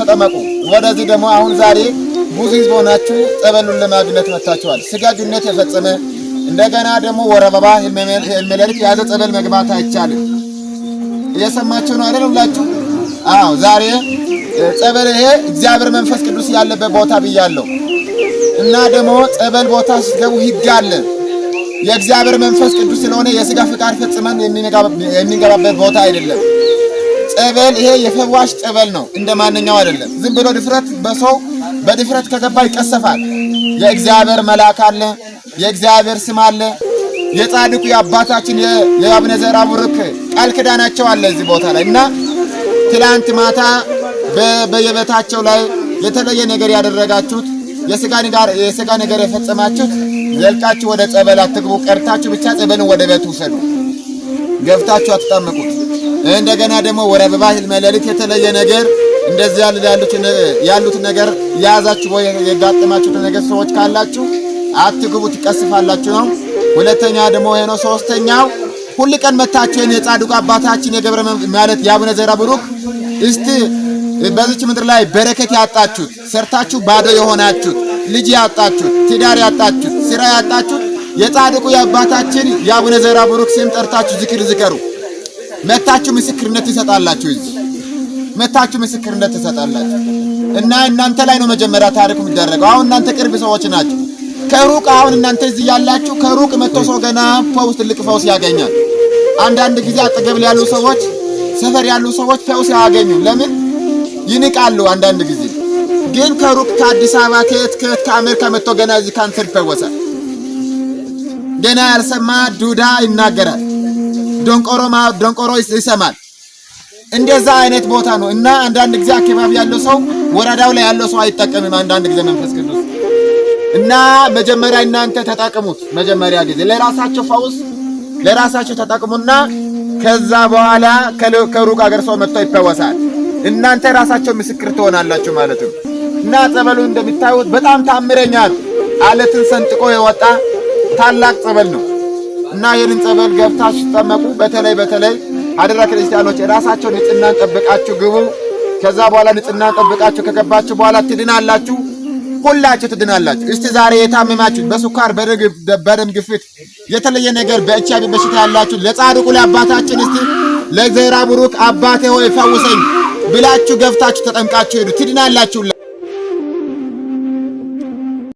ተጠመቁ። ወደዚህ ደግሞ አሁን ዛሬ ብዙ ህዝብ ሆናችሁ ጸበሉን ለማግኘት መጥታችኋል። ስጋ ግንኙነት የፈጸመ እንደገና ደግሞ ወር አበባ ህልመ ሌሊት የያዘ ጸበል መግባት አይቻልም። እየሰማችሁ ነው አይደል? ሁላችሁ? አዎ። ዛሬ ጸበል ይሄ እግዚአብሔር መንፈስ ቅዱስ ያለበት ቦታ ብያለሁ። እና ደግሞ ጸበል ቦታ ስትገቡ ህግ አለ። የእግዚአብሔር መንፈስ ቅዱስ ስለሆነ የስጋ ፍቃድ ፈጽመን የሚገባበት ቦታ አይደለም። ጸበል ይሄ የፈዋሽ ጸበል ነው፣ እንደ ማንኛው አይደለም። ዝም ብሎ ድፍረት በሰው በድፍረት ከገባ ይቀሰፋል። የእግዚአብሔር መልአክ አለ፣ የእግዚአብሔር ስም አለ፣ የጻድቁ የአባታችን የአቡነ ዘርዓ ቡሩክ ቃል ኪዳናቸው አለ እዚህ ቦታ ላይ። እና ትላንት ማታ በየቤታቸው ላይ የተለየ ነገር ያደረጋችሁት፣ የስጋ ነገር የፈጸማችሁት ዘልቃችሁ ወደ ጸበል አትግቡ። ቀርታችሁ ብቻ ጸበልን ወደ ቤት ውሰዱ። ገብታችሁ አትጠምቁት። እንደገና ደግሞ ወር አበባ፣ ህልመ ሌሊት፣ የተለየ ነገር እንደዚህ ያሉት ነገር የያዛችሁ ወይ የጋጠማችሁት ነገር ሰዎች ካላችሁ አትግቡ፣ ትቀስፋላችሁ ነው። ሁለተኛ ደግሞ ይሄ ነው። ሶስተኛው ሁል ቀን መታችሁ የጻድቁ አባታችን የገብረ ማለት የአቡነ ዘርዓ ቡሩክ እስቲ በዚች ምድር ላይ በረከት ያጣችሁት፣ ሰርታችሁ ባዶ የሆናችሁት፣ ልጅ ያጣችሁት፣ ትዳር ያጣችሁት፣ ስራ ያጣችሁት የጻድቁ የአባታችን የአቡነ ዘርዓ ቡሩክ ስም ጠርታችሁ ዝክር ዝከሩ። መታችሁ ምስክርነት ትሰጣላችሁ። እዚህ መታችሁ ምስክርነት ትሰጣላችሁ። እና እናንተ ላይ ነው መጀመሪያ ታሪኩ የሚደረገው። አሁን እናንተ ቅርብ ሰዎች ናችሁ። ከሩቅ አሁን እናንተ እዚህ ያላችሁ ከሩቅ መጥቶ ሰው ገና ፈውስ፣ ትልቅ ፈውስ ያገኛል። አንዳንድ ጊዜ አጠገብ ያሉ ሰዎች፣ ሰፈር ያሉ ሰዎች ፈውስ ያገኙ። ለምን ይንቃሉ? አንዳንድ ጊዜ ግን ከሩቅ ከአዲስ አበባ፣ ከየት ከየት፣ ከአሜሪካ መጥቶ ገና እዚህ ካንሰር ይፈወሳል። ገና ያልሰማ ዱዳ ይናገራል። ደንቆሮ ደንቆሮ ይሰማል። እንደዛ አይነት ቦታ ነው። እና አንዳንድ ጊዜ አካባቢ ያለው ሰው፣ ወረዳው ላይ ያለው ሰው አይጠቀምም። አንዳንድ ጊዜ መንፈስ ቅዱስ እና መጀመሪያ እናንተ ተጠቅሙት። መጀመሪያ ጊዜ ለራሳቸው ፈውስ ለራሳቸው ተጠቅሙና ከዛ በኋላ ከሩቅ አገር ሰው መጥቶ ይፈወሳል። እናንተ ራሳቸው ምስክር ትሆናላችሁ ማለት ነው። እና ጸበሉ እንደሚታዩት በጣም ታምረኛ ነው። አለትን ሰንጥቆ የወጣ ታላቅ ጸበል ነው። እና ይህንን ጸበል ገብታችሁ ስትጠመቁ በተለይ በተለይ አደራ ክርስቲያኖች ራሳቸው ንጽህናን ጠብቃችሁ ግቡ። ከዛ በኋላ ንጽህናን ጠብቃችሁ ከገባችሁ በኋላ ትድናላችሁ። ሁላችሁ ትድናላችሁ። እስቲ ዛሬ የታመማችሁ በስኳር፣ በደም ግፊት፣ የተለየ ነገር በኤች አይ ቪ በሽታ ያላችሁ ለጻድቁ ለአባታችን እስቲ ለዘርዓ ቡሩክ አባቴ ሆይ ፈውሰኝ ብላችሁ ገብታችሁ ተጠምቃችሁ ሄዱ። ትድናላችሁ።